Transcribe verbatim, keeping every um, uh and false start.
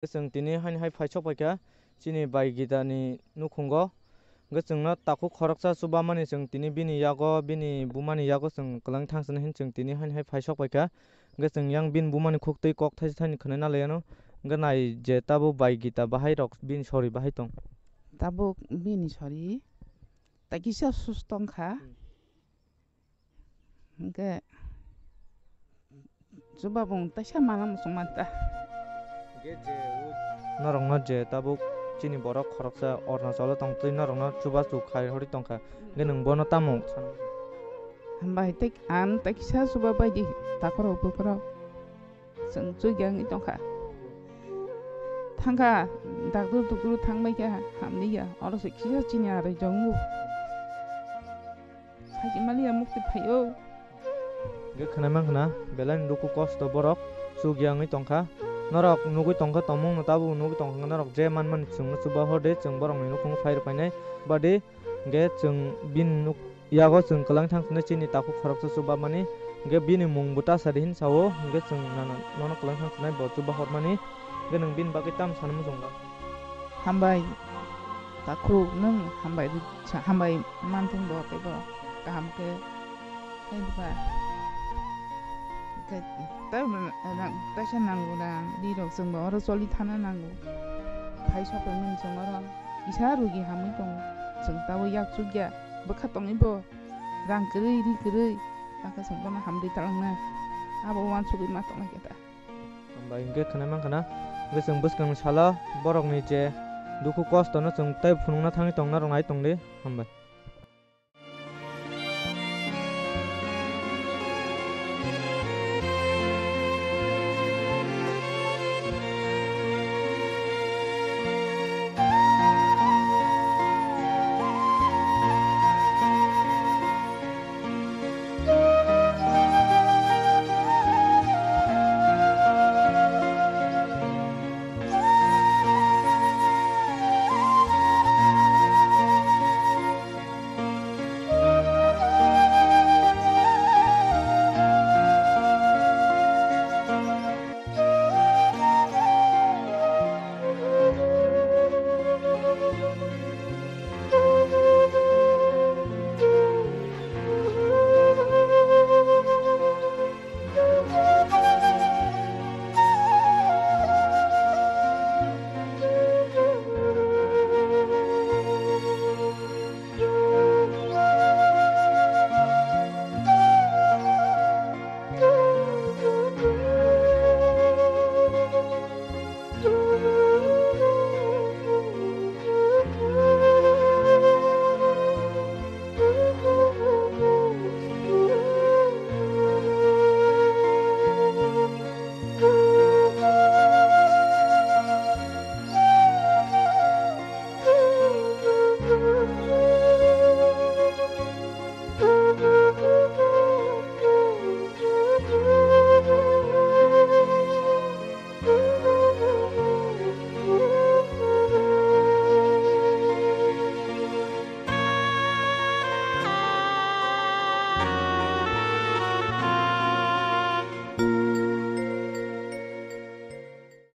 Chwng tini haini hai phai sok paikha chini bai Gita ni nukhungo. Hwnkhe chwngno takhuk khoroksa chubamani chwng tini bini yago, bini bumani yago chwng kwlang thangsinai hin chwng tini haini hai phai sok paikha. Hwnkhe chwng yang bini bumani khuk twi kok thaisa thaini khwnai nalaiano. Hwnkhe nai je tabuk bai Gita bahai rok bini sori bahai tong. Tabuk bini sori ta kisa sus tongkha. Hmm. Hwnkhe chuba bung taisa mana muchung manta. Hwnkhe je o norokno je tabuk chini borok khoroksa Arunachalo tongtwi norokno chubachu khai hori tongkha. Hwnkhe nwng bono tamo sana? Hambai tei ang tei kisa chuba baidi takhorok bukhorok. Chwng chugya wngwi tongkha. Thangkha, dakdur dukdur thangbaikha, hamliya. Oro se kisa chini arwi jongo. Phaikhe maliya mukti phaio. Hwnkhe khwnai mankha na, belai ni dukhu kosto borok chugya wngwi tongkha. Norok nugwi tongkha, tongmung no tabuk nugwi tongkha, norok je manmani chwngno chuba hor de, chwng borokni nukhungo phai rw phainai. Badi hwnkhe chwng bini nuk yago chwng kwlang thang swnai chini takhuk khoroksa chubamani. Hwnkhe bini mung bo ta sadi hin sao, hwnkhe chwng nana nono kwlang thang swnai bo chuba hormani. Hwnkhe nwng bini bagwi tamo sana muchungo? Hambai takhuk, nwng hambai ri-, sa-, hambai manthung bo tei bo kaham khe. Tei ba, tei, tei rang, kaisa nango rang, ri rok chwng bo oro choli thana nango. Phai sokoi mani chwng oro kisa rugi hamwi tongo. Chwng tabuk yak chukya, bwkha tongwi bo rang kwrwi, ri kwrwi, bakhe chwng bono hamri talangna. Abo uansugwi ma tongnaikha ta. Hambai hwnkhe khwnai mankha na, hwnkhe chwng bwskangni salo borokni je dukhu kosto no chwng tei phunukna thangwi tongna rok nai tongdi. Hambai.